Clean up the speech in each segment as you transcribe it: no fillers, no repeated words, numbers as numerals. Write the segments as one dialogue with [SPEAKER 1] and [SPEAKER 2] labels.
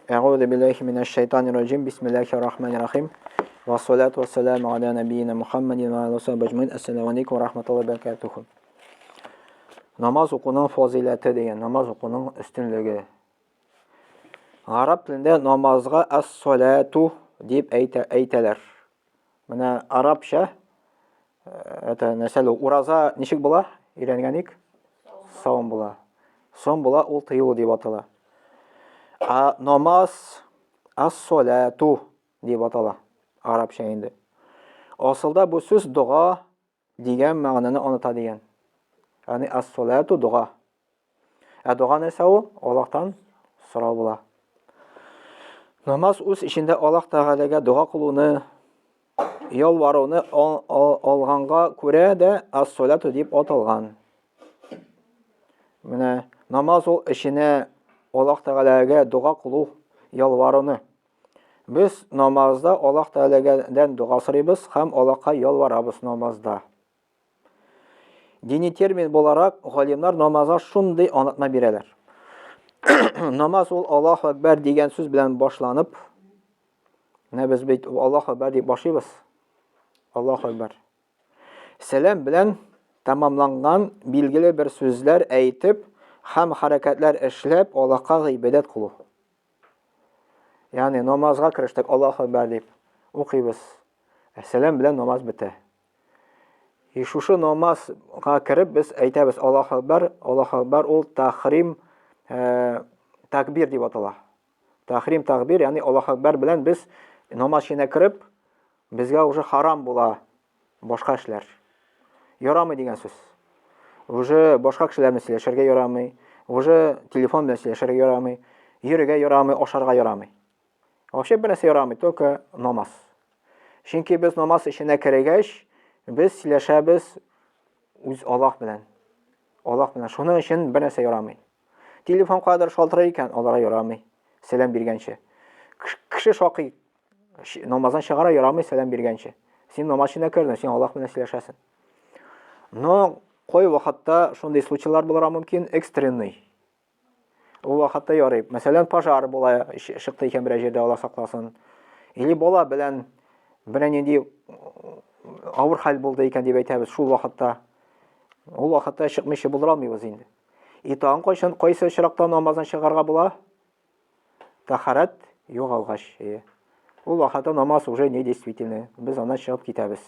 [SPEAKER 1] Әгъузу биллахи минәш шайтанир раҗим. Бисмиллахир рахманир рахим. Ва салату ва саламу аля набийина Мухаммадин ва аля сахбиһи аҗмаин. Ассаламу алейкум ва рахматуллахи ва баракатуху. Намаз укуның фазиләте дигән, намаз укуның өстенлеге. Гарәп телендә намазга ас-салату дип әйтә, әйтәләр. Менә арабча э, это нәрсә ул ураза ничек була? Өйрәнгән Саум була. Сом була ул тыелу дип атала. А намаз ас-салату дип атала арабча инде. Асылда бу сүз дога дигән мәгънәне аныта дигән. Ягъни ас-салату дога. Ә дога нәрсә ул? Аллаһтан сорау була. Намаз үз эчендә Аллаһ Тәгаләгә дога кылуны, ялваруны алганга күрә дә ас-салату дип аталган. Менә намаз ул эченә Аллаһ Тәгаләгә дога кылу, ялваруны. Без намазда Аллаһ Тәгаләдән дога сорыйбыз һәм Аллаһка ялварабыз намазда. Дини термин буларак галимнар намазга шундый аңлатма бирәләр. Намаз ул Аллаһу Акбар дигән сүз белән башланып, менә без бит Аллаһу Акбар дип башлыйбыз. Аллаһу Акбар. Сәлам белән тәмамланган билгеле бер сүзләр әйтеп һәм хәрәкәтләр эшләп Аллаһка гыйбадәт кылу. Ягъни намазга керештек, Аллаһу Акбар дип укыйбыз. Сәлам белән намаз бетә. И шушы намазга кереп без әйтәбез Аллаһу Акбар, Аллаһу Акбар ул тахрим э, такбир дип атала. Тахрим такбир, ягъни Аллаһу Акбар белән без намаз эченә кереп, безгә уже харам була башка эшләр. Ярамый дигән сүз. Уже башка кешеләр белән сөйләшергә ярамый, уже телефон белән сөйләшергә ярамый, йөрергә ярамый, ашарга ярамый. Вообще бер нәрсә ярамый, только намаз. Чөнки без намаз эченә кергәч, без сөйләшәбез үз Аллаһ белән. Аллаһ белән. Шуның өчен бер нәрсә ярамый. Телефон кадәр шалтырый икән, аларга ярамый. Сәлам биргәнче. Кеше шакый, намаздан чыгара ярамый сәлам биргәнче. Син намаз эченә кердең, син Аллаһ белән сөйләшәсең. Но кай вакытта шундый случайлар булырга мөмкин, экстренный. Ул вакытта ярый. Мәсәлән, пожар була, чыкты икән берәр җирдә, Алла сакласын. Или бала белән берәр нинди авыр хәл булды икән дип әйтәбез шул вакытта. Ул вакытта чыкмыйча булдыра алмыйбыз инде. И тагын кайчан, кайсы очракта намаздан чыгарга була? Тахарат югалгач. Ул вакытта намаз уже не действительный. Без аннан чыгып китәбез.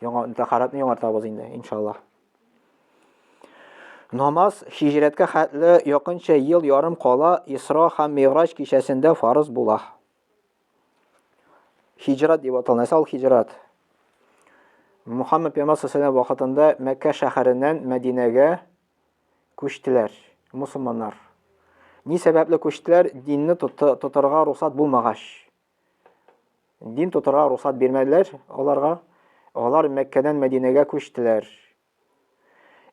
[SPEAKER 1] Яңа тахаратны яңартабыз инде, иншаллаһ. Намаз һиҗрәткә хәтле якынча ел ярым кала Исра һәм Миграҗ кичәсендә фарыз була. Һиҗрат дип атала. Нәрсә ул һиҗрат? Мухаммад пәйгамбәр саллаллаху вакытында Мәккә шәһәреннән Мәдинәгә күчтеләр мусульманнар. Ни сәбәпле күчтеләр? Динне тотарга рухсат булмагач. Дин тотарга рухсат бирмәделәр аларга. Алар Мәккәдән Мәдинәгә күчтеләр.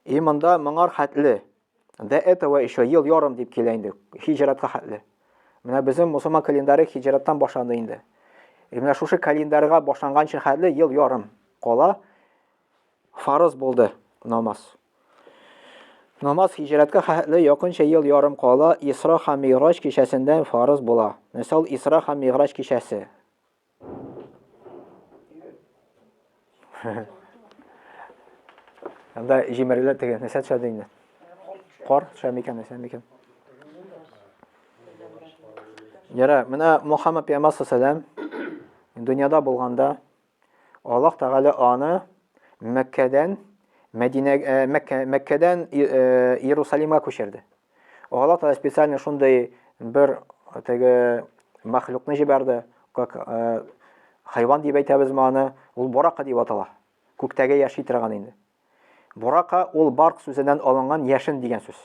[SPEAKER 1] И монда моңар хәтле, до этого еще ел ярым дип килә инде, хиҗратка хәтле. Менә безнең мусульман календаре хиҗраттан башланды инде. И менә шушы календарьга башланганчы хәтле ел ярым кала фарыз булды намаз. Намаз хиҗрәткә хәтле якынча ел ярым кала Исра һәм Миграҗ кичәсендә фарыз була. Мисал Исра һәм Миграҗ кичәсе. Анда җимерелә теге нәрсә төшә инде. Кар төшә микән, нәрсә микән? Яра, менә Мухаммад пәйгамбәр саллаллаху дөньяда булганда Аллаһ Тәгалә аны Мәккәдән Мәдинә э, Мәккә Мәккәдән э, Иерусалимга күчерде. Аллаһ Тәгалә специально шундый бер теге махлюкны җибәрде, как э, хайван дип әйтәбезме аны, ул бурака дип атала. Күктәге яши торган инде. Бурака ул барк сүзеннән алынган яшен дигән сүз.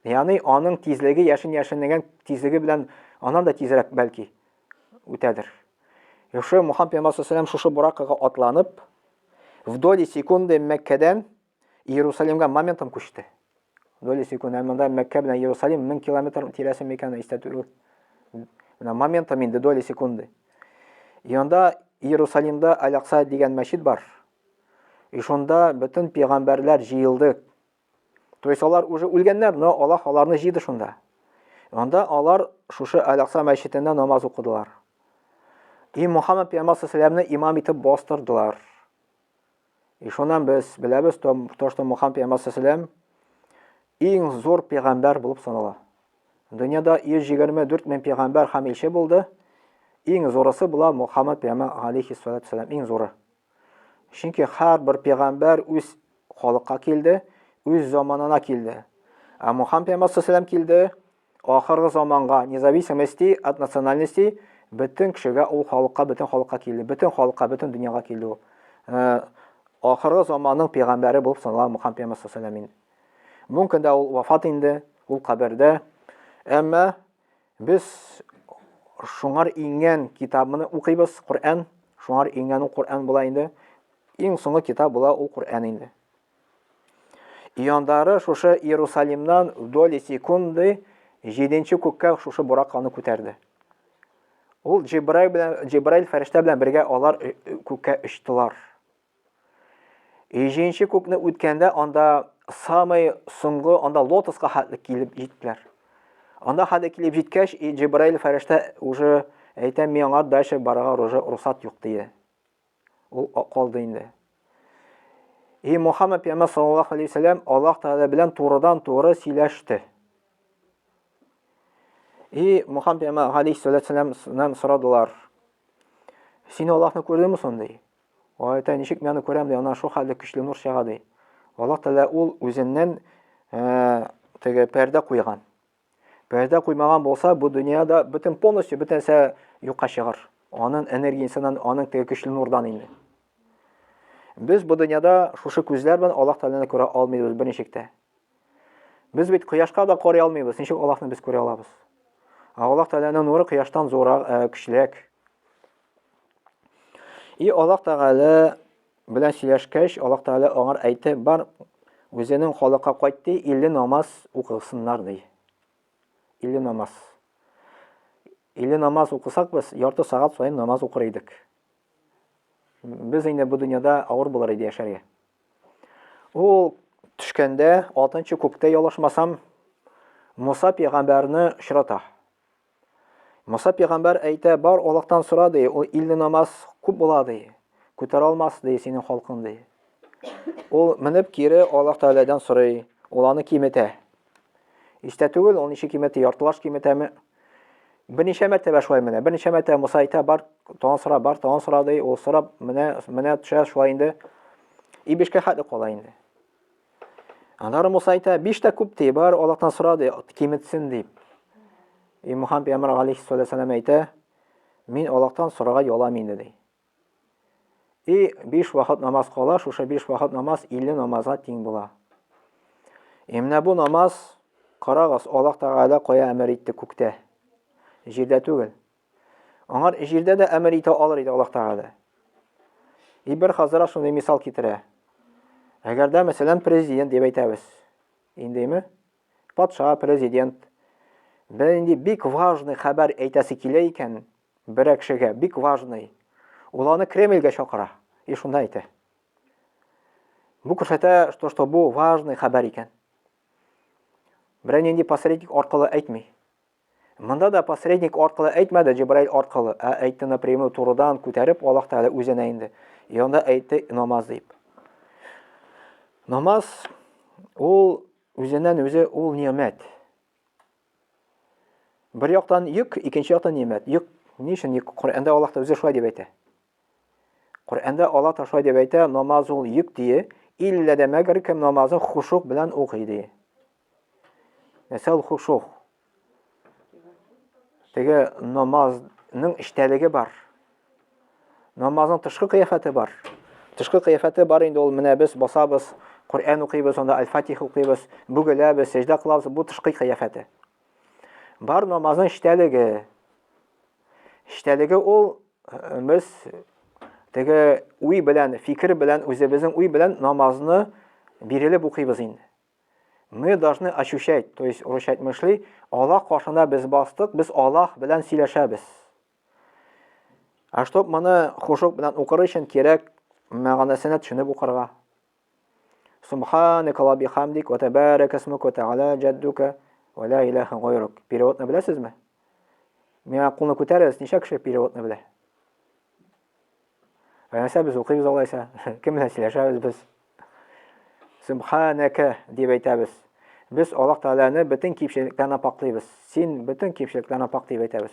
[SPEAKER 1] Ягъни аның тизлеге яшен яшенләгән тизлеге белән аннан да тизрәк бәлки үтәдер. Шушы Мухаммад пәйгамбәр саллаллаху шушы буракага атланып, в доли секунды Мәккәдән Иерусалимга моментом күчте. Доли секунды. Монда Мәккә белән Иерусалим 1000 километр тирәсе микән, истә түгел. Менә моментом инде доли секунды. И анда Иерусалимда Аль-Акса дигән мәчет бар. И шунда бөтен пәйгамбәрләр җыелды. То есть алар уже үлгәннәр, но Аллаһ аларны җыйды шунда. Анда алар шушы Әл-Акса мәчетендә намаз укыдылар. И Мухаммад пәйгамбәр саллаллаху имам итеп бастырдылар. И шуннан без беләбез, то, то что Мухаммад пәйгамбәр саллаллаху иң зур пәйгамбәр булып санала. Дөньяда 124 мең пәйгамбәр һәм илче булды. Иң зурысы була Мухаммад пәйгамбәр алейхиссалату вассалам, иң зуры. Чөнки һәрбер пәйгамбәр үз халыкка килде, үз заманына килде. Ә Мухаммад пәйгамбәр саллаллаху килде ахыргы заманга, независимости от национальности, бөтен кешегә ул халыкка, бөтен халыкка килде, бөтен халыкка, бөтен дөньяга килде ул. Э, ахыргы заманның пәйгамбәре булып санала Мухаммад пәйгамбәр саллаллаху инде. Бүгенге көндә ул вафат инде, ул кабердә. Әмма без шуңар иңгән китабны укыйбыз, Коръән, шуңар иңгән ул Коръән була инде. Иң соңгы китап була ул Коръән инде. Ияндары шушы Иерусалимнан в доли секунды җиденче күккә шушы бурак аны күтәрде. Ул Җибраил белән Җибраил фәрештә белән бергә алар э, э, күккә очтылар. Җиденче күкне үткәндә анда самый соңгы анда лотоска хәтле килеп җиттеләр. Анда хәтле килеп җиткәч, Җибраил фәрештә уже әйтә, миңа дальше барырга уже рөхсәт юк диде. Ул калды инде. И Мухаммад пәйгамбәр саллаллаху алейхи вәсәләм Аллаһ Тәгалә белән турыдан-туры сөйләште. И Мухаммад пәйгамбәр алейхиссалам сорадылар. Син Аллаһны күрдеңме соң ди? Ул әйтә, ничек мин аны күрәм ди, аннан шул хәтле көчле нур чыга ди. Аллаһ Тәгалә ул үзеннән э, теге пәрдә куйган. Пәрдә куймаган булса, бу дөньяда бөтен полностью бөтен нәрсә юкка чыгар. Аның энергиясеннән, аның теге көчле нурдан инде. Без бу дөньяда шушы күзләр белән Аллаһ Тәгаләне күрә алмыйбыз берничек тә. Без бит кояшка да карый алмыйбыз, ничек Аллаһны без күрә алабыз? Ә Аллаһ Тәгаләнең нуры кояштан зуррак, э, көчлерәк. И Аллаһ Тәгалә белән сөйләшкәч, Аллаһ Тәгалә аңар әйтте, бар, үзенең халыкка кайт ди, 50 намаз укысыннар ди. 50 намаз. 50 намаз укысак без, ярты сәгать саен намаз укыр идек. Без инде бу дөньяда авыр булыр иде яшәргә. Ул төшкәндә, алтынчы күктә ялышмасам, Муса пәйгамбәрне очрата. Муса пәйгамбәр әйтә, бар Аллаһтан сора, ди, ул 50 намаз күп була, ди. Күтәрә алмас, ди, синең халкың, ди. Ул менеп кире Аллаһ Тәгаләдән сорый, ул аны киметә. Истә түгел, ул ничек киметә, яртылаш киметәме? Берничә мәртәбә шулай менә. Берничә мәртәбә Муса әйтә, бар, тагын сора, бар, тагын сора, ди. Ул сорап, менә, менә төшә шулай инде. И бишкә хәтле кала инде. Аннары Муса әйтә, биш тә күп ди, бар Аллаһтан сора ди, киметсен дип. И Мухаммад пәйгамбәр алейхиссалам әйтә, мин Аллаһтан сорарга ялам инде ди. И биш вакыт намаз кала, шушы биш вакыт намаз 50 намазга тиң була. И менә бу намаз, карагыз, Аллаһ Тәгалә кая әмер итте күктә? Җирдә түгел. Аңар җирдә дә әмер итә алыр иде Аллаһ Тәгалә. И бер хазра шундый мисал китерә. Әгәр дә, мәсәлән, президент дип әйтәбез. Индеме? Патша, президент. Бер инде бик важный хәбәр әйтәсе килә икән, берәр кешегә бик важный. Ул аны Кремльгә чакыра. И шунда әйтә. Бу күрсәтә, что, что бу важный хәбәр икән. Берәр нинди посредник аркылы әйтми. Монда да посредник аркылы әйтмәде, Җибраил аркылы, ә әйтте напрямую турыдан күтәреп Аллаһ Тәгалә үзенә инде. И анда әйтте намаз дип. Намаз ул үзеннән үзе ул нимәт. Бер яктан йөк, икенче яктан нимәт. Йөк ни өчен йөк? Коръәндә Аллаһ та үзе шулай дип әйтә. Коръәндә Аллаһ та шулай дип әйтә, намаз ул йөк дие, иллә дә мәгәр кем намазын хушук белән укый ди. Нәрсә ул хушух? Теге намазның эчтәлеге бар. Намазның тышкы кыяфәте бар. Тышкы кыяфәте бар инде ул менә без басабыз, Коръән укыйбыз, анда Аль-Фатиха укыйбыз, бөгеләбез, сәҗдә кылабыз, бу тышкы кыяфәте. Бар намазның эчтәлеге. Эчтәлеге ул э, без теге уй белән, фикер белән, үзебезнең уй белән намазны бирелеп укыйбыз инде. Мы должны ощущать, то есть урысча әйтмешли, Аллаһ каршында без бастык, без Аллаһ белән сөйләшәбез. А чтоб моны хушук белән укыр өчен кирәк мәгънәсенә төшенеп укырга. Субханaka ва бихамдик ва табарак исмук ва та'ала җаддука Ва ла илаха гайрук. Переводны беләсезме? Миңа кулны күтәрегез, ничә кеше переводны белә? Ә нәрсә без укыйбыз алайса? Кем белән сөйләшәбез без? Субханәкә дип әйтәбез. Без Аллаһ Тәгаләне бөтен кимчелектән пакълыйбыз. Син бөтен кимчелектән пак дип әйтәбез.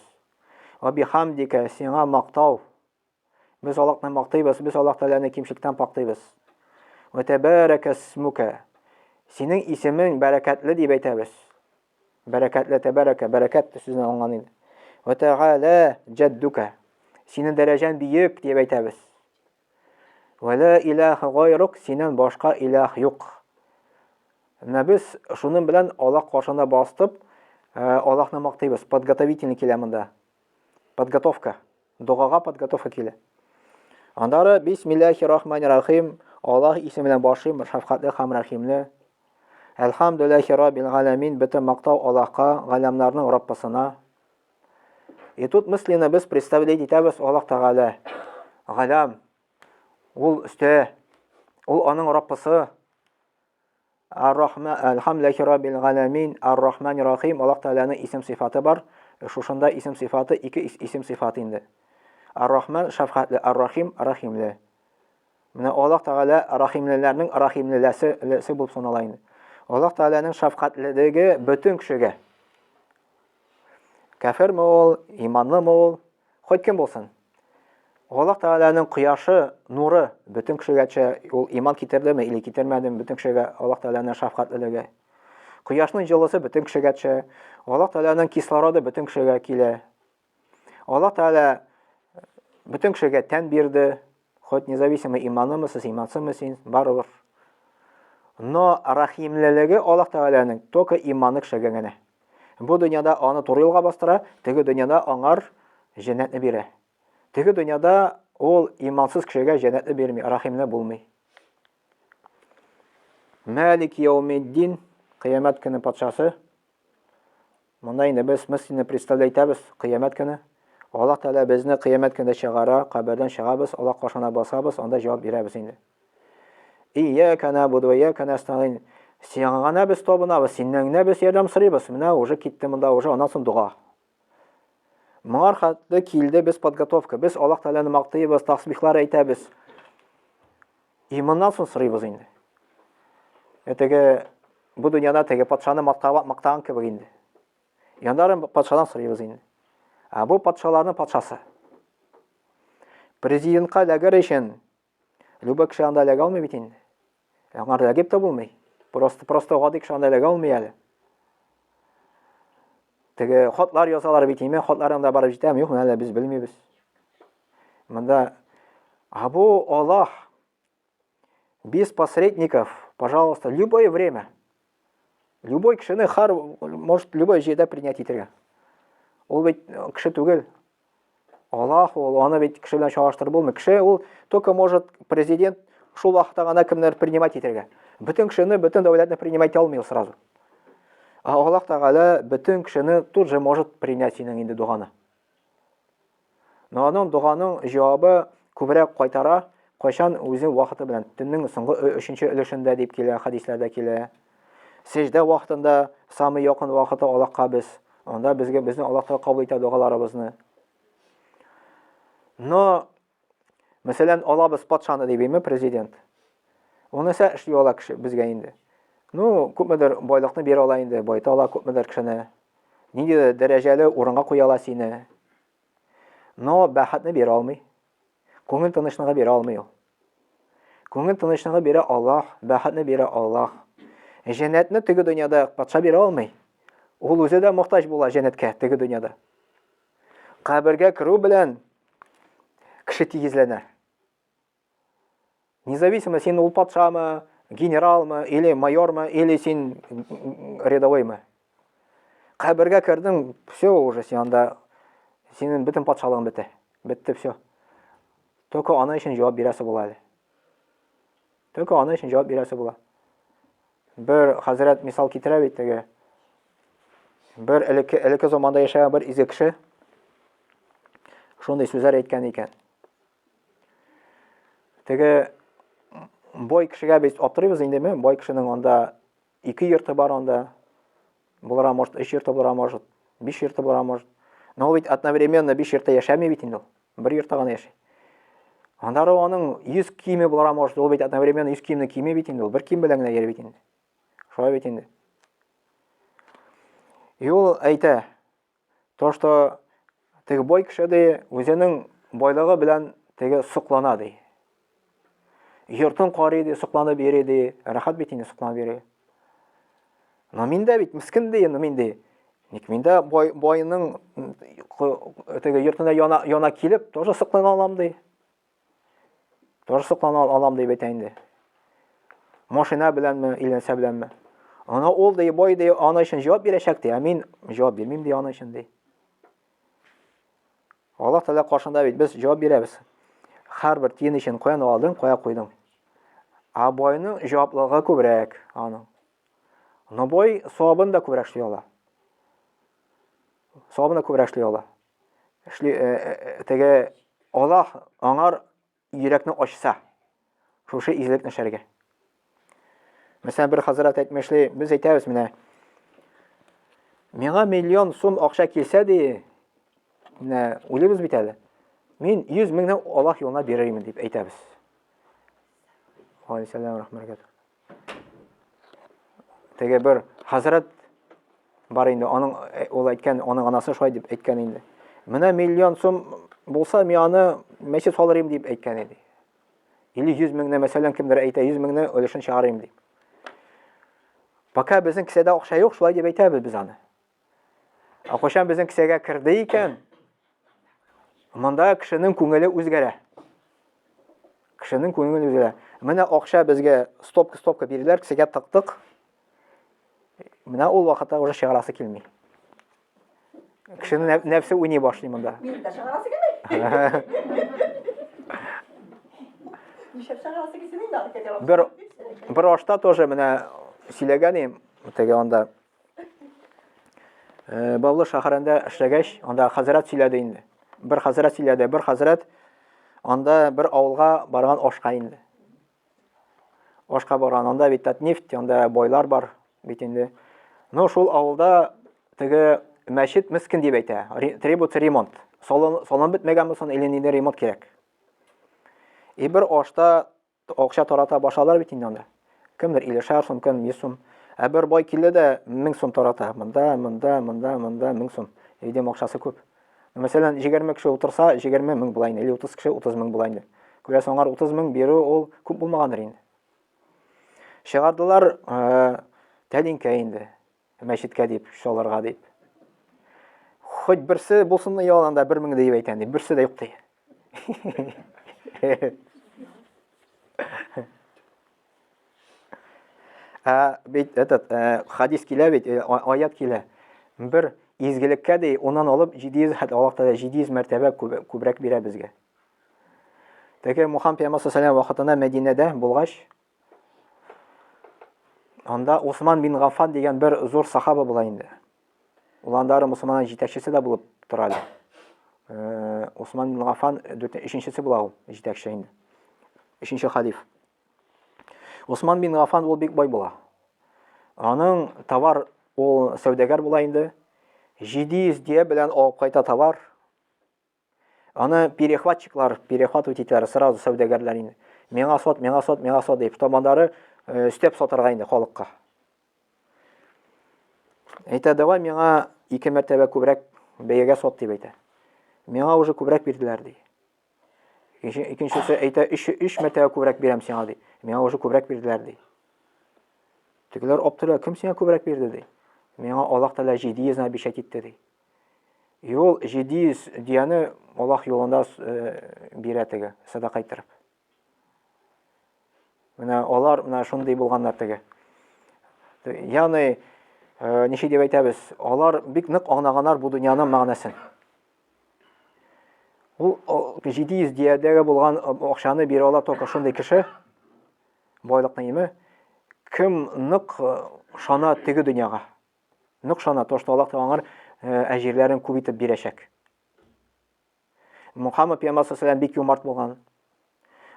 [SPEAKER 1] Ва бихамдика сиңа мактау. Без Аллаһны мактыйбыз, без Аллаһ Тәгаләне кимчелектән пакълыйбыз. Ва тәбәрәкә исмука. Синең исемең бәрәкәтле дип әйтәбез. Бәрәкәтле тәбәрәкә, бәрәкәт сүзеннән алынган инде. Ва тәгалә җәддука. Синең дәрәҗәң биек дип әйтәбез. Ва ла илаһа гайрук, синнән башка илаһ юк. Менә без шуның белән Аллаһ каршында бастып, э, Аллаһны мактыйбыз. Подготовительный килә монда. Подготовка. Догага подготовка килә. Аннары бисмиллахи рахмани рахим, Аллаһ исеме белән башлыйм, шәфкатьле һәм рәхимле. Әлхәмдүлилләһи раббил галәмин, бөтен мактау Аллаһка, галәмнәрнең Раббысына. И тут мысленно без представлять итәбез Аллаһ Тәгалә. Галәм. Ул өстә. Ул аның Раббысы. Ар-Рахман, Әлхәмдүлилләһи раббил галәмин, Ар-Рахман Рахим, Аллаһ Тәгаләнең исем сыйфаты бар. Шушында исем сыйфаты ике исем сыйфаты инде. Ар-Рахман шәфкатьле, Ар-Рахим рәхимле. Менә Аллаһ Тәгалә рәхимлеләрнең рәхимлеләсе лесе булып санала инде. Аллаһ Тәгаләнең шәфкатьлелеге бөтен кешегә. Кәфирме ул, иманлымы ул, хоть кем булсын. Аллаһ Тәгаләнең кояшы, нуры бөтен кешегәчә ул иман китердеме или китермәдеме, бөтен кешегә Аллаһ Тәгаләнең шәфкатьлелеге. Кояшның җылысы бөтен кешегәчә, Аллаһ Тәгаләнең кислороды бөтен кешегә килә. Аллаһ Тәгалә бөтен кешегә тән бирде, хоть независимо иманлымы сез, имансызмы син, барыбер. Но рәхимлелеге Аллаһ Тәгаләнең только иманлы кешегә генә. Бу дөньяда аны туры юлга бастыра, теге дөньяда аңар җәннәтне бирә. Теге дөньяда ул имансыз кешегә җәннәтне бирми, рәхимле булмый. Мәлик яумиддин, кыямәт көне патшасы. Монда инде без мысленно представлять итәбез кыямәт көне. Аллаһ Тәгалә безне кыямәт көндә чыгара, кабердән чыгабыз, Аллаһ каршына басабыз, анда җавап бирәбез инде. Ияка набуду ва ияка nasta'in. Сиңа гына без табынабыз, синнән генә без ярдәм сорыйбыз. Менә уже китте монда уже аннан соң дога. Моңар хәтле килде без подготовка. Без Аллаһ Тәгаләне мактыйбыз, тасбихлар әйтәбез. И моннан соң сорыйбыз инде. Ә теге бу дөньяда теге патшаны мактап мактаган кебек инде. Яннарын патшадан сорыйбыз инде. Ә бу патшаларның патшасы. Президентка эләгер өчен любой кеше анда эләгә алмый бит инде. Аңар эләгеп тә булмый. Просто просто гади кеше анда эләгә алмый әле. Теге хатлар язалар бит, имә хатлар анда барып җитәме, юкмы әле без белмибез. Монда а бу Аллаһ без посредников, пожалуйста, любое время. Любой кешене хар может любой җирдә принять итәргә. Ул бит кеше түгел. Аллаһ ул, аны бит кеше белән чагыштырып булмый. Кеше ул только может президент шул вакытта гына кемнәр принимать итәргә. Бөтен кешене, бөтен дәүләтне принимать итә алмый ул сразу. А Аллаһ Тәгалә бөтен кешене тут же может принять синең инде доганы. Но аның доганың җавабы күбрәк кайтара, кайчан үзе вакыты белән, төннең соңгы өченче өлешендә дип килә, хәдисләрдә килә. Сәҗдә вакытында самый якын вакыты Аллаһка без. Анда безгә безне Аллаһ Тәгалә кабул итә догаларыбызны. Но мәсәлән, алабыз патшаны дибеме, президент. Ул нәрсә эшли ала кеше безгә инде? Ну, күпмедер байлыкны бирә ала инде, байыта ала күпмедер кешене. Нинди дәрәҗәле урынга куя ала сине. Но бәхетне бирә алмый. Күңел тынычлыгы бирә алмый ул. Күңел тынычлыгы бирә Аллаһ, бәхетне бирә Аллаһ. Җәннәтне теге дөньяда патша бирә алмый. Ул үзе дә мохтаҗ була җәннәткә теге дөньяда. Кабергә керү белән кеше тигезләнә. Независимо, син ул патшамы, генералмы, или майормы, или син рядовоймы. Кабергә кердең, все уже син анда, синең бөтен патшалыгың бетә. Бетте все. Только аны өчен җавап бирәсе була әле. Только аны өчен җавап бирәсе була. Бер хәзрәт мисал китерә бит теге. Бер элекке элекке заманда яшәгән бер изге кеше шундый сүзләр әйткән икән. Теге бай кешегә без аптырыйбыз индеме? Бай кешенең анда ике йорты бар анда. булырга может, өч йорты булырга может, биш йорты булырга может. Но ул бит одновременно биш йортта яшәми бит инде ул. Бер йортта гына яши. Аннары аның 100 киеме булырга может, ул бит одновременно 100 киемне кими бит инде ул. Бер кием белән генә йөри бит инде. Шулай бит инде. И ул әйтә, то, что теге бай кеше ди, үзенең байлыгы белән теге соклана ди. Йортын карый ди, сокланып йөри ди. Рәхәт бит инде сокланып йөри. Но мин дә бит мискен ди, но мин ди. Ник мин дә бай, байның теге йортына яна, яна килеп, тоже соклана алам ди. Тоже соклана алам дип әйтә инде. Машина беләнме, или нәрсә беләнме. Ана ул ди, бай ди, аны өчен җавап бирәчәк ди, ә мин җавап бирмим ди аны өчен ди. Аллаһ Тәгалә каршында бит без җавап бирәбез. Һәрбер тиен өчен каян алдың, кая куйдың. Ә байның җаваплылыгы күбрәк аның. Но бай савабын да күбрәк эшли ала. Савабын да күбрәк эшли ала. Эшли, э, э, э, теге Аллаһ аңар йөрәкне ачса, шушы изгелекне эшләргә. Мәсәлән, бер хәзрәт әйтмешли, без әйтәбез менә, миңа миллион сум акча килсә ди, менә уйлыйбыз бит әле. Мин 100 меңне Аллаһ юлына бирермен дип әйтәбез. Алейһиссалам рахмәт. Теге бер хәзрәт бар инде, аның э, ул әйткән, аның анасы шулай дип әйткән инде. Менә миллион сум булса, мин аны мәчет салыр идем дип әйткән иде. Или 100 меңне, мәсәлән, кемдер әйтә, 100 меңне өлешен чыгарыйм дип. Пока безнең кесәдә акча юк, шулай дип әйтәбез без аны. Ә кайчан безнең кесәгә керде икән, монда кешенең күңеле үзгәрә. Кешенең күңеле үзгәрә. Менә акча безгә стопка-стопка бирделәр, кесәгә тыктык. Менә ул вакытта уже чыгарасы килми. Кешенең нәфсе уйный башлый монда.
[SPEAKER 2] Мин дә чыгарасы килми. Нишләп чыгарасы килсен инде аны
[SPEAKER 1] Бер бер ашта тоже менә сөйләгән идем, теге анда Э, Баулы шәһәрендә эшләгәч, анда хәзрәт сөйләде инде. Бер хәзрәт сөйләде, бер хәзрәт анда бер авылга барган ашка инде. Ашка барган, анда бит Татнефть, анда байлар бар бит инде. Но шул авылда теге мәчет мискен дип әйтә, требуется ремонт. Салын, салын бетмәгән булсын, или нинди ремонт кирәк. И бер ашта Акча тарата башлалар бит инде анда. Кемдер 50 сум, кем 100 сум. Ә бер бай килде дә 1000 сум тарата. Монда, монда, монда, монда 1000 сум. Видимо, акчасы күп. Мәсәлән, 20 кеше утырса, 20 мең була инде, или 30 кеше 30 мең була инде. Күрәсең, аңар 30 мең бирү ул күп булмагандыр инде. Чыгардылар э, тәлинкә инде мәчеткә дип, шаларга дип. Хоть берсе булсын яланда 1000 дип әйтәм ди, берсе дә юк ди. Ә бит этот э, хадис килә бит, э, аят килә. Бер изгелеккә ди, уннан алып 700 хәтта Аллаһ Тәгалә 700 мәртәбә күбрәк бирә безгә. Теге Мухаммад пәйгамбәр саллаллаху вакытында Мәдинәдә булгач, анда Усман бин Гаффан дигән бер зур сахаба була инде. Ул андары мусульманнар җитәкчесе дә булып тора әле. Э, Усман бин Гаффан өченчесе була ул җитәкче инде. Өченче халиф. Усман бин Гаффан ул бик бай була. Аның товар ул сәүдәгәр була инде. 700 дия белән алып кайта товар. Аны перехватчиклар перехватывать итәләр сразу сәүдәгәрләр инде. Миңа сат, миңа сат, миңа сат дип, чтобы андары э, өстәп сатарга инде халыкка. Әйтә, давай миңа ике мәртәбә күбрәк бәягә сат дип әйтә. Миңа уже күбрәк бирделәр ди. Икенчесе әйтә, өч, өч мәртәбә күбрәк бирәм сиңа ди. Миңа уже күбрәк бирделәр ди. Тегеләр аптырый, кем сиңа күбрәк бирде ди. Миңа Аллаһ Тәгалә 700 обещать итте ди. Юл 700 дияне Аллаһ юлында э, бирә теге, садака иттереп. Менә алар менә шундый булганнар теге. Ягъни, э, ничек дип әйтәбез, алар бик нык аңлаганнар бу дөньяның мәгънәсен. Ул 700 диядәге булган акчаны бирә ала только шундый кеше, байлыкны име, кем нык э, шана теге дөньяга. Нык шана, то, что Аллаһ Тәгалә аңар э, әҗирләрен күп итеп бирәчәк. Мухаммад пәйгамбәр саллаллаху бик юмарт булган.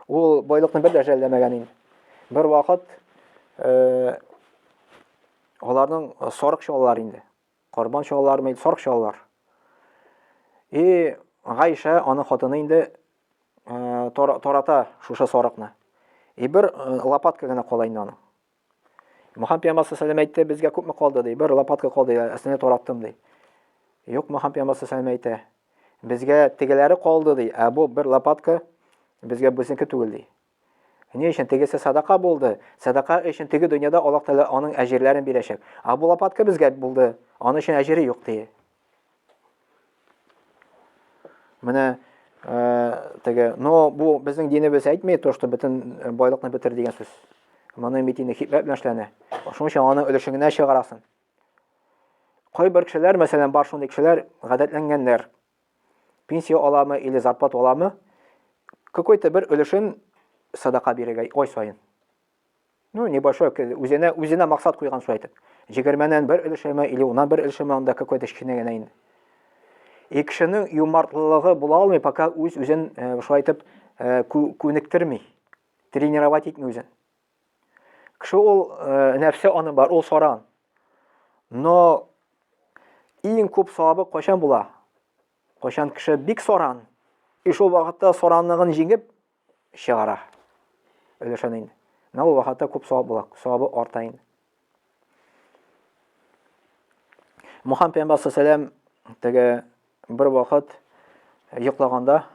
[SPEAKER 1] Ул байлыкны бер дә жәлләмәгән инде. Бер вакыт э, Аларның сарык чалалар инде. Корбан чалалармы, сарык чалалар. И Гайша, аның хатыны инде тарата шушы сарыкны. И бер лопатка гына кала инде аның. Мөхәммәд пәйгамбәр саллаллаху әйтте, безгә күпме калды ди. Бер лопатка калды, әсене тараттым ди. Юк, Мөхәммәд пәйгамбәр саллаллаху әйтә. Безгә тегеләре калды ди, ә бу бер лопатка безгә безнеке түгел ди. Ни өчен тегесе садака булды? Садака өчен теге дөньяда Аллаһ Тәгалә аның әҗерләрен бирәчәк. Ә бу лопатка безгә булды, аның өчен әҗере юк ди. Менә э, теге, но бу безнең динебез әйтми, то, что бөтен э, байлыкны бетер дигән сүз. Моны бит инде хикмәт белән эшләнә. Шуның өчен аның өлешен генә чыгарасың. Кайбер кешеләр, мәсәлән, бар шундый кешеләр, гадәтләнгәннәр. Пенсия аламы или зарплата аламы, какой-то бер өлешен садака бирергә ай саен. Ну, небольшой, үзенә, үзенә максат куйган шулай итеп. Егерменнән бер өлешеме или уннан бер өлешеме анда какой-то кечкенә генә инде. И кешенең юмартлылыгы була алмый, пока үз-үзен э, шулай итеп э, күнектерми, тренировать итми үзен. Кеше ул э, нәфсе аның бар, ул саран. Но иң күп савабы кайчан була? Кайчан кеше бик саран, и шул вакытта саранлыгын җиңеп, чыгара. Өлешен инде. Менә ул вакытта күп савап була, савабы арта инде. Мухаммад пәйгамбәр саллаллаху теге бер вакыт йоклаганда,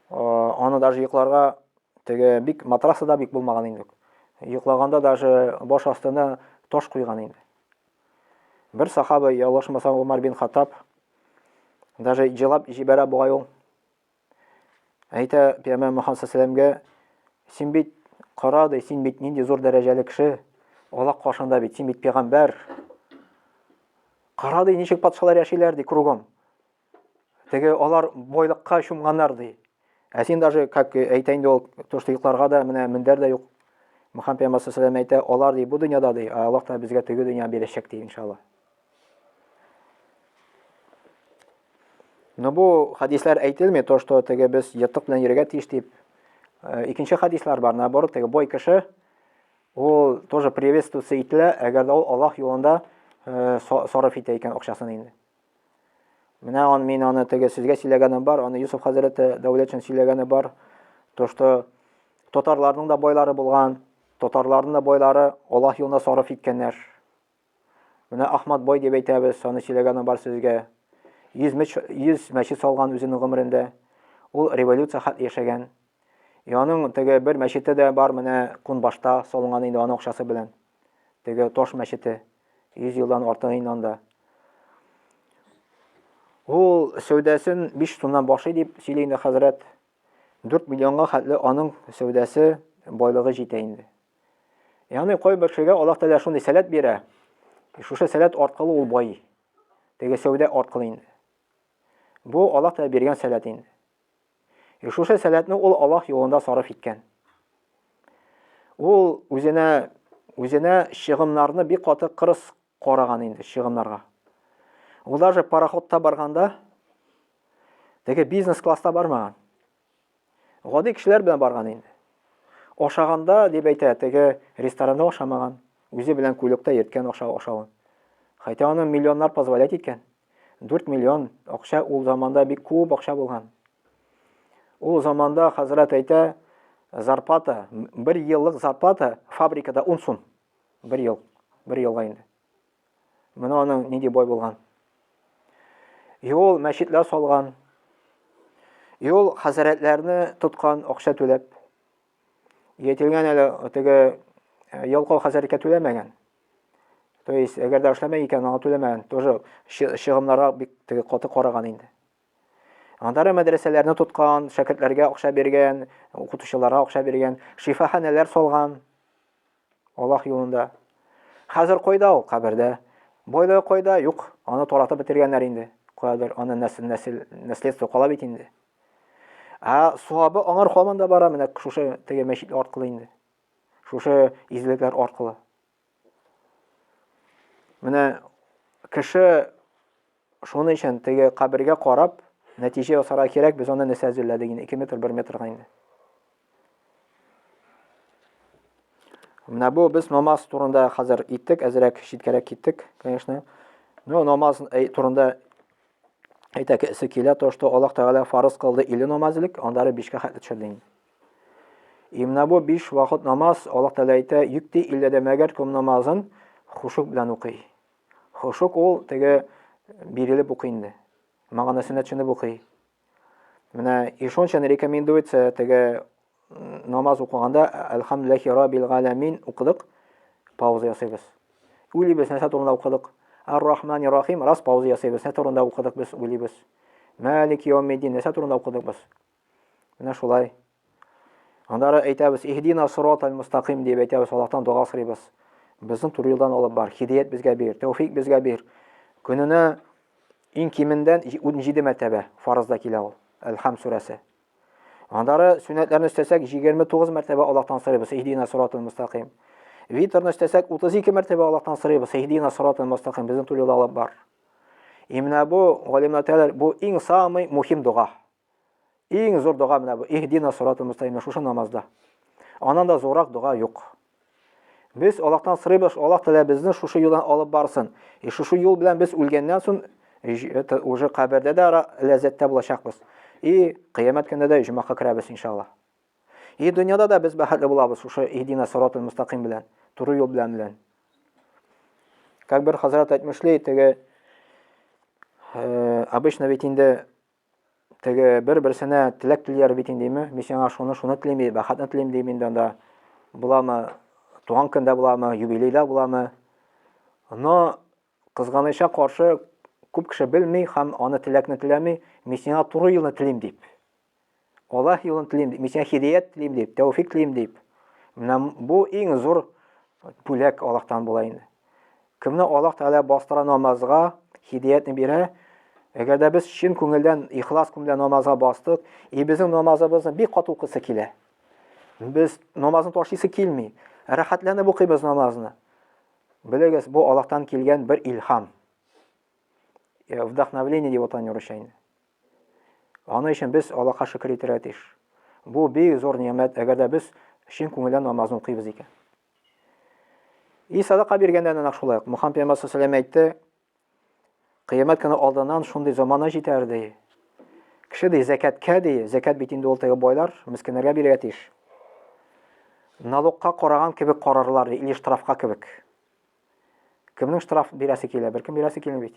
[SPEAKER 1] аны даже йокларга теге бик матрасы да бик булмаган инде. Йоклаганда даже баш астына таш куйган инде. Бер сахаба, ялгышмасам, Умар бин Хаттаб, даже җылап җибәрә бугай ул. Әйтә Пәйгамбәр Мөхәммәд саллаллаху син бит кара ди, син бит нинди зур дәрәҗәле кеше, Аллаһ каршында бит, син бит пәйгамбәр. Кара ди, ничек патшалар яшиләр ди кругом. Теге алар байлыкка чумганнар ди. Ә син даже, как әйтә инде ул, то, что йокларга да менә мендәр дә юк. Мөхәммәд пәйгамбәр саллаллаху әйтә, алар ди бу дөньяда ди, ә Аллаһ та безгә теге дөнья бирәчәк ди, иншаллаһ. Но бу хадисләр әйтелми, то, что теге без ертык белән йөрергә тиеш дип. Э, икенче хадислар бар, наоборот, теге бой кеше, ул тоже приветствоваться ителә, әгәр дә ул Аллаһ юлында э, сарыф итә икән акчасын инде. Менә он мин аны теге сезгә сөйләгәнем бар, аны Юсуф хәзрәте Дәүләтшин сөйләгәне бар. То, что татарларның да байлары булган, татарларның да байлары Аллаһ юлында сарыф иткәннәр. Менә Ахмат бай дип әйтәбез, аны сөйләгәне бар сезгә. 100 меч, 100 мәчет салган үзенең гомерендә. Ул революция хәтле яшәгән. И аның теге бер мәчете дә бар, менә Кунбашта салынган инде аның акчасы белән. Теге таш мәчете. 100 елдан артык инде анда. Ул сәүдәсен 5 сумнан башлый дип сөйли инде хәзрәт. 4 миллионга хәтле аның сәүдәсе, байлыгы җитә инде. Ягъни кайбер кешегә Аллаһ Тәгалә шундый сәләт бирә. Шушы сәләт аркылы ул байый. Теге сәүдә аркылы инде. Бу Аллаһ Тәгалә биргән сәләт инде. И шушы сәләтне ул Аллаһ юлында сарыф иткән. Ул үзенә үзенә чыгымнарны бик каты кырыс караган инде чыгымнарга. Ул даже пароходта барганда теге бизнес класста бармаган. Гади кешеләр белән барган инде. Ашаганда, дип әйтә, теге ресторанда ашамаган, үзе белән кулекта йөрткән аша ашавын. Хотя аны миллионнар позволять иткән. 4 миллион акча ул заманда бик күп акча булган. Ул заманда хәзрәт әйтә, зарплата, бер еллык зарплата фабрикада 10 сум. Бер ел, бер елга инде. Менә аның нинди бай булган. И ул мәчетләр салган. И ул хәзрәтләрне тоткан акча түләп. Әйтелгән әле теге э, ялкау хәзрәткә түләмәгән. То есть, әгәр дә эшләмәй икән, аңа түләмәгән. Тоже чыгымнарга бик теге каты караган инде. Аннары мәдрәсәләрне тоткан, шәкертләргә акча биргән, укытучыларга акча биргән, шифаханәләр салган. Аллаһ юлында. Хәзер кайда ул кабердә? Байлыгы кайда? Юк, аны таратып бетергәннәр инде. Каядыр аны нәсел, нәсел, наследство кала бит инде. Ә савабы аңар һаман да бара менә шушы теге мәчет аркылы инде. Шушы изгелекләр аркылы. Менә кеше шуның өчен теге кабергә карап нәтиҗә ясарга кирәк, без аны нәрсә әзерләдек инде 2 метр, 1 метрга инде. Менә бу без намаз турында хәзер иттек, әзрәк читкәрәк киттек, конечно. Но намаз турында әйтәкесе килә, то, что Аллаһ Тәгалә фарыз кылды 50 намаз элек, аннары 5-кә хәтле төшерде инде. И менә бу 5 вакыт намаз Аллаһ Тәгалә әйтә, йөкти иллә дә мәгәр кем намазын хушук белән укый. Хушук ул теге бирелеп укый инде. Мәгънәсенә төшенеп укый. Менә и шунча рекомендуется теге намаз укыганда Әлхәмдүлилләһи раббил галәмин укыдык, пауза ясыйбыз. Уйлыйбыз, нәрсә турында укыдык. Ар-Рахмани Рахим, раз пауза ясыйбыз, нәрсә турында укыдык без, уйлыйбыз. Малик яумиддин, нәрсә турында укыдык без. Менә шулай. Аннары әйтәбез, иһдина сиратал мустаким дип әйтәбез, Аллаһтан дога сорыйбыз. Безне туры юлдан алып бар, һидәят безгә бир, тәүфик безгә бир. Көненә иң кимендән 17 мәртәбә фарызда килә ул. Әлхам сүрәсе. Аннары сөннәтләрне өстәсәк, 29 мәртәбә Аллаһтан сорыйбыз, иһдина сиратал мустаким. Витрны өстәсәк, 32 мәртәбә Аллаһтан сорыйбыз, иһдина сиратал мустаким, безне туры юлда алып бар. И менә бу, галимнәр әйтәләр, бу иң самый мухим дога. Иң зур дога менә бу. Иһдина сиратал мустаким шушы намазда. Аннан да зуррак дога юк. Без Аллаһтан сорыйбыз, Аллаһ Тәгалә безне шушы юлдан алып барсын. И шушы юл белән без үлгәннән соң это уже кабердә дә ләззәттә булачакбыз. И кыямәт көндә дә җомахка керәбез иншаллаһ. И дөньяда да без бәхетле булабыз шушы иһдина сиратал мустаким белән, туры юл белән белән. Как бер хәзрәт әйтмешли, теге э, обычно ведь инде теге бер-берсенә теләк телиләр бит инде, мин сиңа шуны, шуны телим, бәхетне телим дим инде анда. Буламы, туган көндә буламы, юбилейда буламы. Но кызганычка каршы күп кеше белми һәм аны теләкне теләми, мин сиңа туры юлны телим дип. Аллаһ юлын телим дип, мин сиңа һидәят телим дип, тәүфик телим дип. Менә бу иң зур бүләк Аллаһтан була инде. Кемне Аллаһ Тәгалә бастыра намазга, һидәятне бирә, әгәр дә без чын күңелдән, ихлас күңелдән намазга бастык, и безнең намазыбызны бик каты укысы килә. Без намазны ташлыйсы килми. Рәхәтләнеп укыйбыз намазны. Белегез, бу Аллаһтан килгән бер илһам. Э, вдохновление дип аталган урысча инде. Аны өчен без Аллаһка шөкер итәргә тиеш. Бу бик зур ниәмәт, әгәр дә без чын күңелдән намазны укыйбыз икән. И садака биргәндә дә нәкъ шулай. Мухаммад пәйгамбәр саллаллаху әйтте, кыямәт көне алдыннан шундый замана җитәр ди. Кеше ди зәкәткә ди, зәкәт бит инде ул теге байлар, мескеннәргә бирергә тиеш. Налогка караган кебек карарлар ди, или штрафка кебек. Кемнең штраф бирәсе килә? Беркем бирәсе килми бит.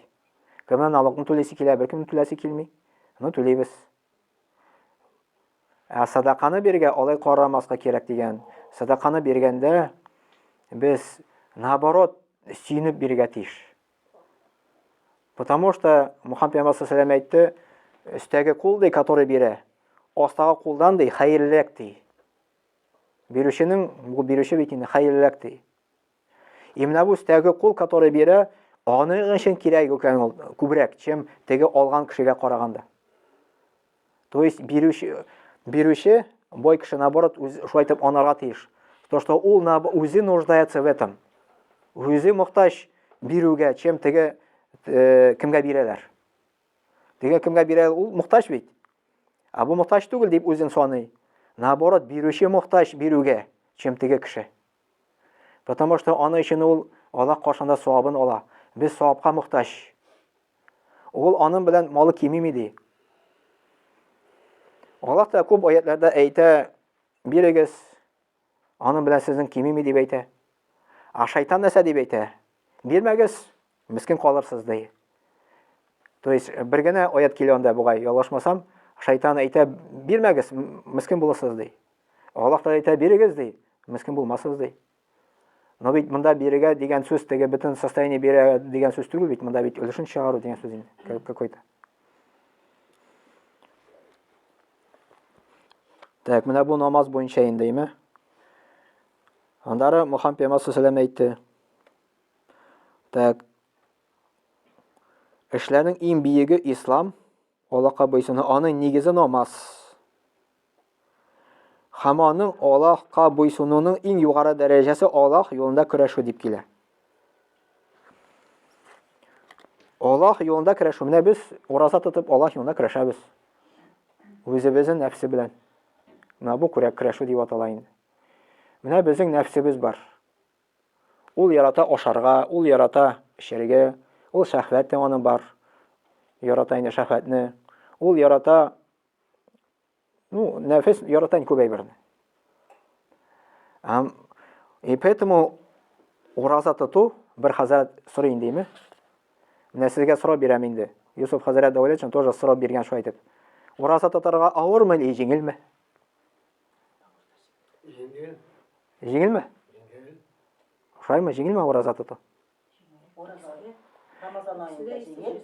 [SPEAKER 1] Кемнең налогны түлисе килә? Беркемнең түләсе килми. Ну, түлибез. Ә садаканы биргә алай карамаска кирәк дигән. Садаканы биргәндә без наоборот сөенеп бирергә тиеш. Потому что Мухаммад пәйгамбәр саллаллаху әйтте, өстәге кул ди, который бирә, астагы кулдан ди, хәерлерәк ди. Бирүченең, бу бирүче бит инде хәерлерәк ди. И менә бу өстәге кул, который бирә, аның өчен кирәк икән ул күбрәк, чем теге алган кешегә караганда. То есть бирүче, бирүче бай кеше наоборот үз шулай итеп анарга тиеш. То, что ул на, үзе нуждается в этом. Үзе мохтаҗ бирүгә, чем теге э, кемгә бирәләр. Теге кемгә бирә, ул мохтаҗ бит. Ә бу мохтаҗ түгел дип үзен саный. Наоборот, бирүче мохтаҗ бирүгә, чем теге кеше. Потому что аны өчен ул Аллаһ каршында савабын ала. Без савапка мохтаҗ. Ул аның белән малы кимеми ди. Аллаһ та күп аятларда әйтә, бирегез, аның белән сезнең кимеми дип әйтә. Ә шайтан нәрсә дип әйтә? Бирмәгез, Мискин калырсыз, ди. То есть бер генә аят килә анда бугай, ялгышмасам, шайтан әйтә, бирмәгез, мискин булырсыз, ди. Аллаһ та әйтә, бирегез, ди, мискин булмассыз, ди. Но бит монда бирегә дигән сүз теге бөтен состояние бирә дигән сүз түгел бит, монда бит өлешен чыгару дигән сүз инде какой-то. Так, менә бу намаз буенча инде, име? Аннары Мухаммад пәйгамбәр саллаллаху әйтте. Так. Эшләрнең иң биеге ислам, Аллаһка буйсыну, аның нигезе намаз. Һәм аның Аллаһка буйсынуның иң югары дәрәҗәсе Аллаһ юлында көрәшү дип килә. Аллаһ юлында көрәшү. Менә без ураза тотып Аллаһ юлында көрәшәбез. Үзебезнең нәфсе белән. Менә бу көрәшү дип атала инде. Менә безнең нәфсебез бар. Ул ярата ашарга, ул ярата эчәргә, ул шәһвәт тә аның бар. Ярата инде шәһвәтне. Ул ярата, ну, нәфес ярата инде күп әйберне. И поэтому ураза тоту, бер хәзрәт сорый инде, име? Менә сезгә сорау бирәм инде. Юсуф хәзрәт Дәүләтшин тоже сорау биргән шулай итеп. Ураза тотарга авырмы или җиңелме?
[SPEAKER 3] Җиңел.
[SPEAKER 1] Җиңелме?
[SPEAKER 3] Җиңел.
[SPEAKER 1] Шулаймы, җиңелме ураза тоту?
[SPEAKER 2] Рамазан аенда җиңел,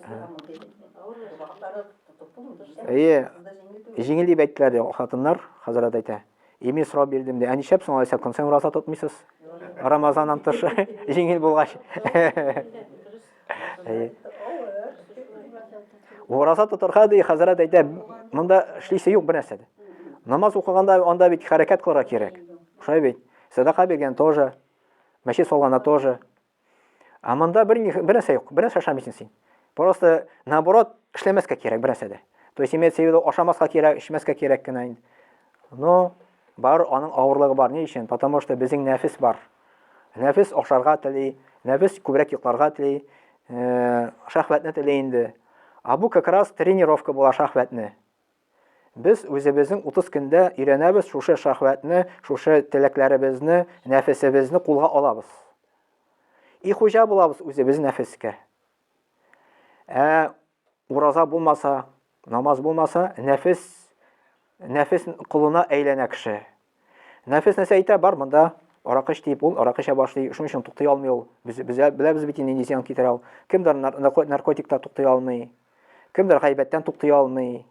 [SPEAKER 1] Әйе, җиңел дип әйттеләр ди хатыннар, хәзрәт әйтә. И мин сорау бирдем ди. Ә нишләп соң алайса көн саен ураза тотмыйсыз? Рамазаннан тыш җиңел булгач. Әйе. Ураза тотарга ди, хәзрәт әйтә, монда эшлисе юк бер нәрсә дә. Намаз укыганда анда бит хәрәкәт кылырга кирәк. Шулай бит. Садака биргән тоже, мәчет салганда тоже. Ә монда бер бер нәрсә юк, бер нәрсә ашамыйсың син. Просто наоборот эшләмәскә кирәк бер нәрсә дә. То есть имеется в виду ашамаска кирәк, эчмәскә кирәк кенә инде. Но бар аның авырлыгы бар. Ни өчен? Потому что безнең нәфес бар. Нәфес ашарга тели, нәфес күбрәк йокларга тели, э, шәһвәтне тели инде. А бу как раз тренировка була шәһвәтне. Без үзебезнең 30 көндә өйрәнәбез шушы шәһвәтне, шушы теләкләребезне, нәфесебезне кулга алабыз. И хуҗа булабыз үзебез нәфескә. Ә ураза булмаса, намаз булмаса, нәфес нәфес колына әйләнә кеше. Нәфес нәрсә әйтә, бар монда аракы эч дип, ул аракы эчә башлый, шуның өчен туктый алмый ул. Без, без беләбез бит инде нинди зыян китерә ул. Кемдер наркотикта туктый алмый, кемдер гайбәттән туктый алмый,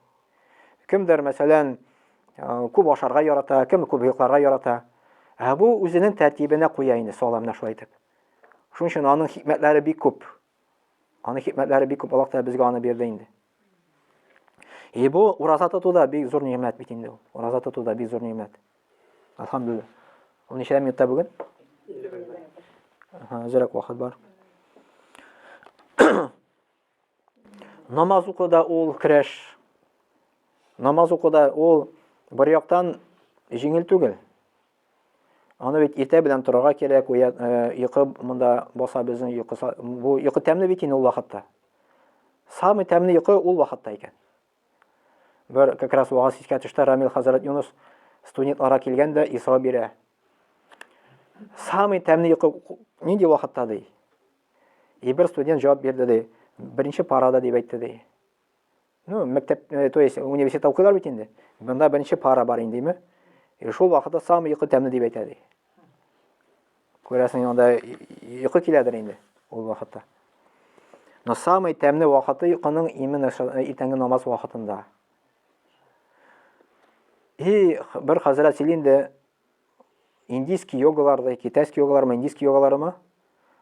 [SPEAKER 1] кемдер, мәсәлән, э, күп ашарга ярата, кем күп йокларга ярата. Ә бу үзенең тәртибенә куя инде, сала менә шулай итеп. Шуның өчен аның хикмәтләре бик күп. Аның хикмәтләре бик күп, Аллаһ Тәгалә безгә аны бирде инде. И бу ураза тоту да бик зур нимәт бит инде ул. Ураза тоту да бик зур нимәт. Әлхәмдүлилләһ. Ул ничә минутта бүген?
[SPEAKER 3] 51.
[SPEAKER 1] Ага, әзрәк вакыт бар. Намаз уку да ул көрәш. Намаз уку да ул бер яктан җиңел түгел. Аны бит иртә белән торырга кирәк, э, йокы монда баса безнең йокы. Бу йокы тәмле бит инде ул вакытта. Самый тәмле йокы ул вакытта икән. Бер как раз вагаз искә төште, Рамил хәзрәт Юнус студентларга килгән дә исра бирә. Самый тәмле йокы нинди вакытта ди? И бер студент җавап бирде ди. Беренче парада дип әйтте ди. Ну, мәктәп, э, то есть университетта укыйлар бит инде. Монда беренче пара бар инде, димме? И шул вакытта самый йокы тәмле дип әйтә ди. Күрәсең, анда йокы киләдер инде ул вакытта. Но самый тәмле вакыты йокының именно э, иртәнге намаз вакытында. И бер хәзрәт сөйли инде, индийский йогалар да, китайский йогалармы, индийский йогалармы?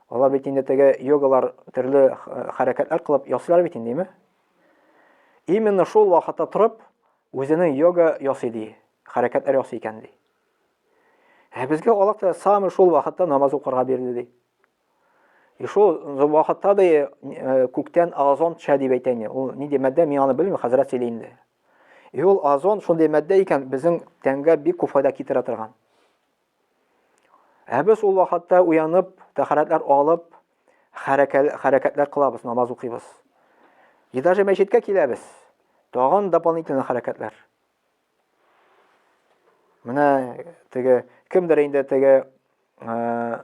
[SPEAKER 1] Алар бит инде теге йогалар төрле хәрәкәтләр кылып ясыйлар бит инде, димме? Именно шул вакытта торып, үзенең йога ясый ди, хәрәкәтләр ясый икән ди. Ә безгә Аллаһ Тәгалә самый шул вакытта намаз укырга бирде ди. И шул вакытта да э, күктән озон төшә дип әйтә инде. Ул нинди матдә, мин аны белмим, хәзрәт сөйли инде. И ул озон шундый матдә икән, безнең тәнгә бик күп файда китерә торган. Ә без ул вакытта уянып, тәһарәтләр алып, хәрәкәтләр кылабыз, намаз укыйбыз. И даже мәчеткә киләбез. Тагын дополнительный хәрәкәтләр. Менә теге кемдер инде теге э,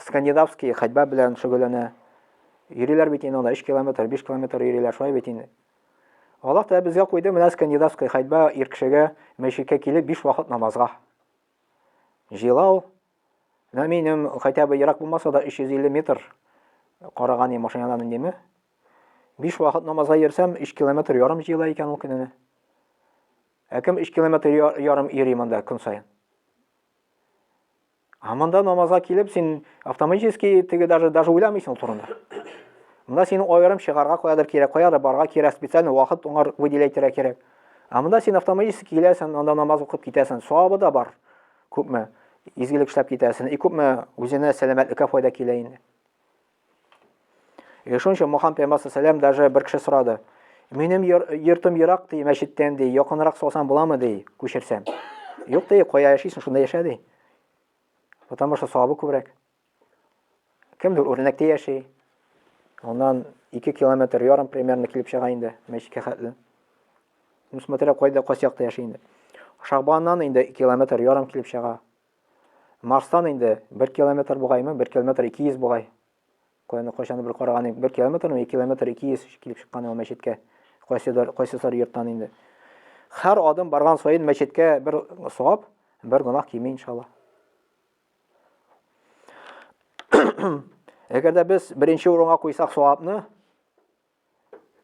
[SPEAKER 1] скандинавский ходьба белән шөгыльләнә. Йөриләр бит инде анда 3 километр, 5 километр йөриләр, шулай бит инде. Аллаһ Тәгалә безгә куйды менә скандинавский ходьба ир кешегә мәчеткә килеп 5 вакыт намазга. Җыела ул. Менә минем хотя бы ерак булмаса да 350 метр караган машинадан индеме? 5 вакыт намазга йөрсәм, 3 километр ярым җыела икән ул көненә. Ә кем 3 километр ярым йөри монда көн саен? Ә монда намазга килеп, син автоматически теге даже даже уйламыйсың ул турында. Монда синең аерым чыгарга каядыр кирәк, каядыр барырга кирәк, специально вакыт уңар выделять итәргә кирәк. Ә монда син автоматически киләсең, анда намаз укып китәсең, савабы да бар. Күпме изгелек эшләп китәсең, и күпме үзенә сәламәтлеккә файда килә инде. И шуның өчен Мухаммад пәйгамбәр саллаллаху даже бер кеше сорады. Минем йортым ерак ди, мәчеттән ди, якынрак салсам буламы ди, күчерсәм. Юк ди, кая яшисең, шунда яшә ди. Потому что савабы күбрәк. Кемдер үрнәктә яши. Аннан 2 километр ярым примерно килеп чыга инде мәчеткә хәтле. Ну, смотря кайда, кайсы якта яши инде. Шахбаннан инде километр ярым килеп чыга. Марстан инде 1 километр бугаймы, 1 километр 200 бугай. Кайны кайчан бер караган 1 километр, 2 километр 200 килеп чыккан ул мәчеткә. Кайсыдыр, кайсысыр йорттан инде. Һәр адым барган саен мәчеткә бер савап, бер гөнаһ кими иншалла. Әгәр дә без беренче урынга куйсак савапны,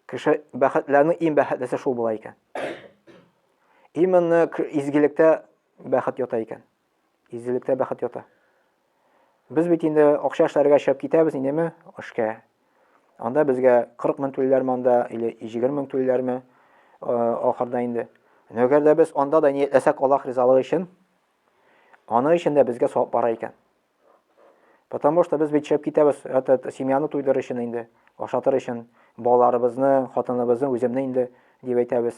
[SPEAKER 1] кеше бәхетләрнең иң бәхетлесе шул була икән. Именно изгелектә бәхет ята икән. Изгелектә бәхет ята. Без бит инде акча эшләргә чыгып китәбез инеме эшкә. Анда безгә 40 мең түлиләрме анда или 20 мең түлиләрме ахырда инде. Әгәр дә без анда да ниятләсәк Аллаһ ризалыгы өчен, Аның өчен дә безгә савап бара икән. Потому что без бит чыгып китәбез, этот семьяны туйдырыр өчен инде, ашатыр өчен, балаларыбызны, хатыныбызны, үземне инде дип әйтәбез.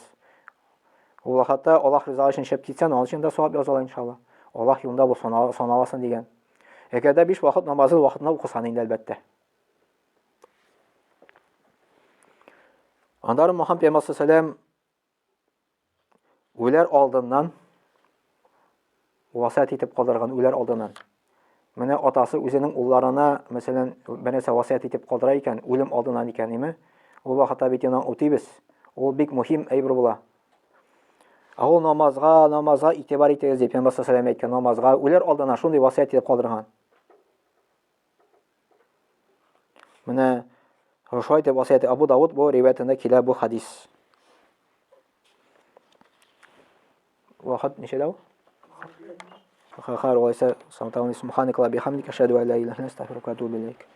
[SPEAKER 1] Ул вакытта Аллаһ ризалыгы өчен чыгып китсәң, аның өчен дә савап языла иншалла. Аллаһ юлында бу саналасың дигән. Әгәр дә биш вакыт намазын вакытында укысаң инде әлбәттә. Аннары Мухаммад пәйгамбәр саллаллаху Үләр алдыннан васыять итеп калдырган үләр алдыннан. Менә атасы үзенең улларына, мәсәлән, бер нәрсә васыять итеп калдыра икән, үлем алдыннан икән, име? Ул вакытта бит аны үтибез. Ул бик мөһим әйбер була. Ә ул намазга, намазга игътибар итегез дип Пәйгамбәр саллаллаху әйткән, намазга үләр алдыннан шундый васыять итеп калдырган. Менә шулай итеп васыять Абу Давуд бу риваятендә килә бу хадис. Вакыт ничәдә ул? Хәер, алайса, субханакалла бихамдика, ашһаду ан ла илаһа илля анта, астагфирука ва атубу илейк.